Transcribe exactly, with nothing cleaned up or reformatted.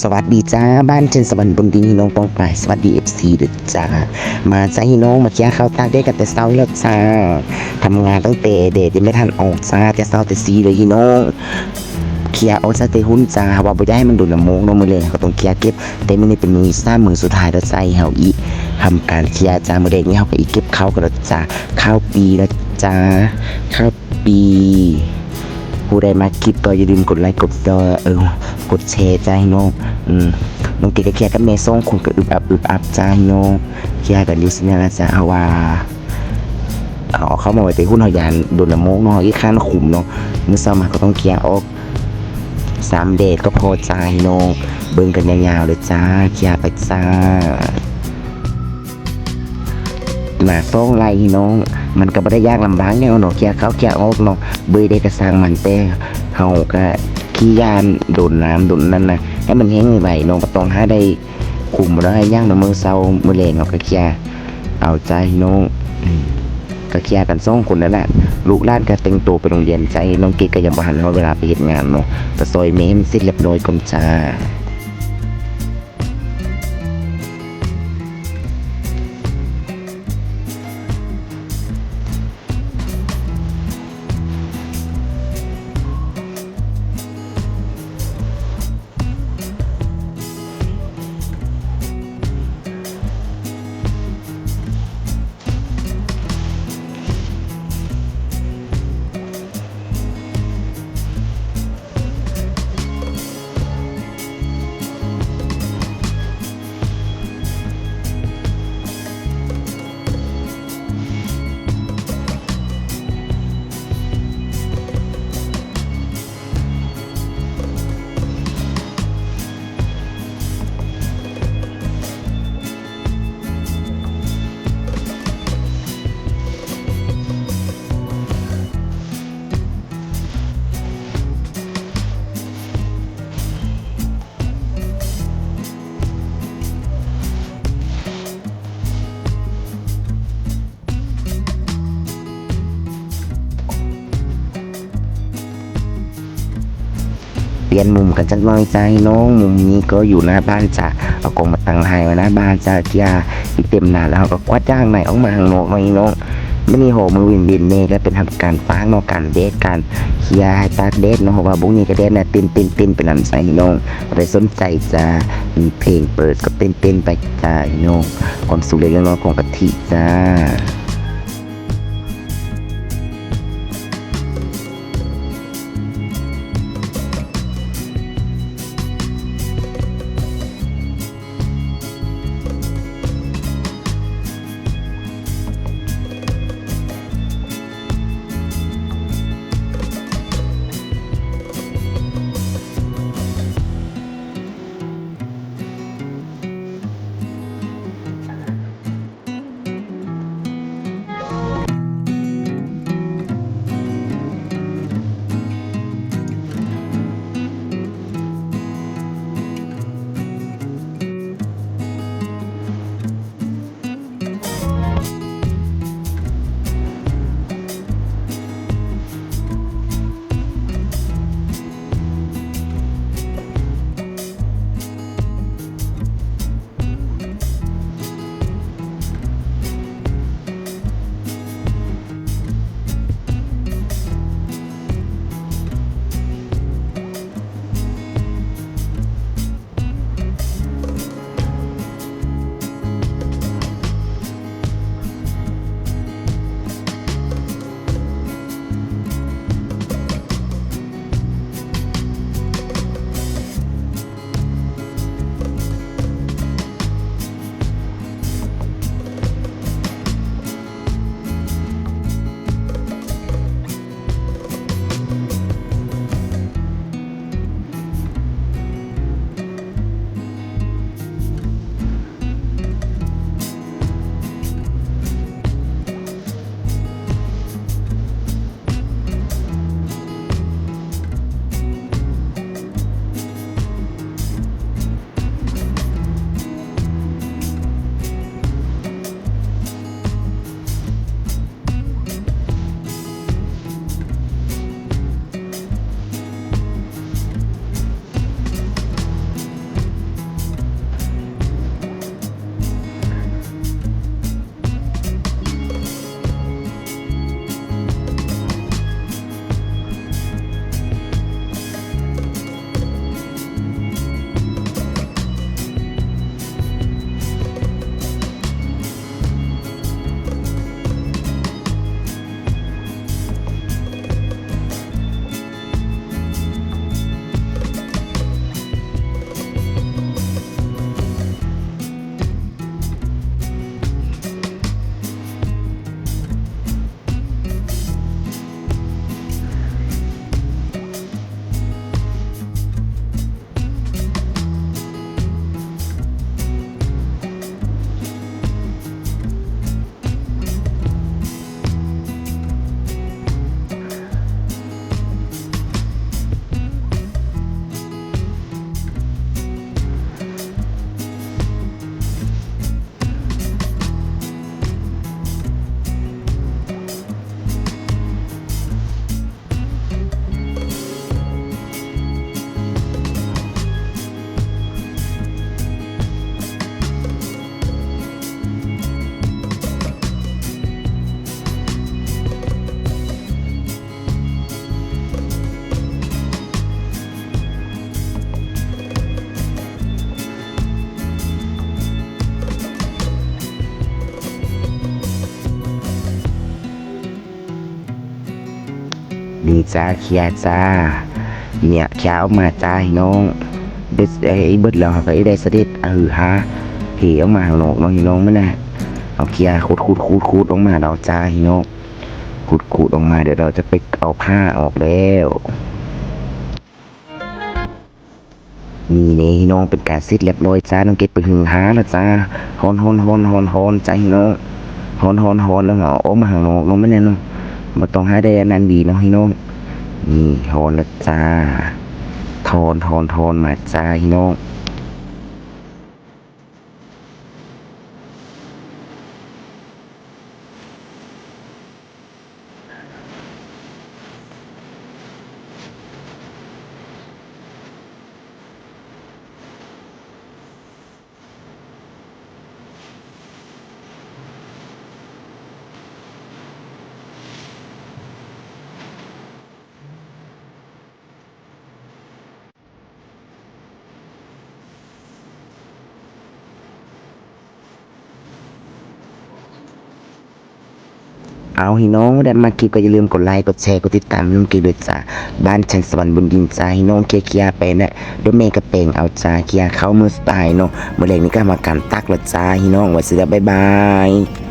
สวัสดีจ้า บ้านเชนสวรรค์บุญดี น้องปองปาย สวัสดี เอฟซี เด้อจ้า มาจ้าพี่น้อง มาเคี่ยข้าวตากแดดกันแต่เช้าแล้วจ้า ทำงานตั้งแต่แดดยังไม่ทันออกจ้า แต่เช้าแต่สี่เลยพี่น้อง เคี่ยออกซะแต่หุ้นจ้า ว่าบ่อยากให้มันโดนน้ำโมกเนาะ มื้อแลงก็ต้องเคี่ยเก็บ แต่มื้อนี้เป็นมื้อสามมื้อสุดท้ายแล้วจ้า เฮาอีก ทำการเคี่ยจ้า มื้อแลงนี้เฮาก็อีกเก็บข้าวกันแล้วจ้า ข้าวปีแล้วจ้า ข้าว ปี ผู้ใดมักคลิปก็อย่าลืมกดไลค์ กด เอ่อ กดแชร์จ้าพี่น้อง อืม น้องเกดก็เคี่ยกับแม่สองคนก็อึบอับอึบอับจ้าพี่น้อง เคี่ยกันอยู่สินะจ้า เอาว่า เอาเข้ามาไว้แต่หุ้นเฮาย่านโดนน้ำโมกเนาะ อีกขั้นขุมเนาะ มื้อเช้ามาก็ต้องเคี่ยออก สามแดดก็พอจ้าพี่น้อง เบิ่งกันยาวๆเลยจ้า เคี่ยไปจ้า หน้าซองไล่เนาะ มันก็บ่ได้ยากลำบากหยังเนาะ เคี่ยเข้าเคี่ยออกเนาะ เบยได้ก็ช่างมัน แต่เฮาก็ขี้ย้านโดนน้ำโดนนั่นนะ ให้มันแห้งไวๆเนาะ บ่ต้องหาได้คุมบ่ได้หยังเนาะ มื้อเช้ามื้อแลงเฮาก็เคี่ยเอาจ้าเนาะ อืม ก็เคี่ยกันสองคนนั่นแหละ ลูกหลานก็แต่งตัวไปโรงเรียนจ้า น้องเกดก็ยังบ่ทันฮอดเวลาไปเฮ็ดงานเนาะ ก็ซอยแม่ให้มันเสร็จเรียบร้อยก่อนจ้า เปลี่ยนมุมกันจักหน่อยจ้าพี่น้อง มุมนี้ก็อยู่หน้าบ้านจ้า เอากองมาตั้งให้ไว้หน้าบ้านจ้า เคี่ยอีกเต็มหน้าแล้วเฮาก็กวาดย่างในออกมาข้างนอกหน่อยพี่น้อง มื้อนี้หอมมื้อวินวินแน่ก็เป็นทำการฟางเนาะ การแดด การเคี่ยให้ตากแดดเนาะ เพราะว่าบุ้งนี้ก็แดดน่ะเต้นเต้นเต้นไปนำจ้าพี่น้อง ผู้ใดสนใจจ้า มีเพลงเปิดก็เต้นเต้นไปจ้าพี่น้อง ความสุขเล็กๆน้อยๆของกะทิจ้า จ้า เคลียร์จ้า เนี่ย เคลียร์ออกมาจ้าพี่น้อง เด็ดไอ้เบิดแล้วก็ได้เสด็จ เออฮะ เทออกมาข้างนอกเนาะพี่น้อง มันนะ เอาเคลียร์ ขุดขุดขุดขุดออกมาแล้วจ้าพี่น้อง ขุดขุดออกมา เดี๋ยวเราจะไปเอาผ้าออกแล้ว นี่เด้พี่น้อง เป็นการเสร็จเรียบร้อยจ้า น้องเกดไปหือหาแล้วจ้า ฮ้อนฮ้อนฮ้อนฮ้อนฮ้อนจ้าพี่น้อง ฮ้อนฮ้อนฮ้อนแล้วเหรอ ออกมาข้างนอกเนาะ ไม่แน่เนาะ บ่ต้องหาได้อันนั้นดีเนาะพี่น้อง นี่ฮ้อนแล้วจ้า ทอนทอนทอนมาจ้าพี่น้อง เอาพี่น้อง ได้มาคลิปก็อย่าลืมกดไลค์ กดแชร์ กดติดตามลุงกินด้วยจ้า บ้านฉันสวรรค์บนดินจ้า พี่น้อง เคลียร์เคลียร์ไปนะ เดี๋ยวแม่ก็แปลงเอาจ้า เคลียร์เข้ามือสไตล์เนาะ มื้อแรกนี่ก็มาการตักละจ้า พี่น้อง ว่าสิได้บ๊ายบาย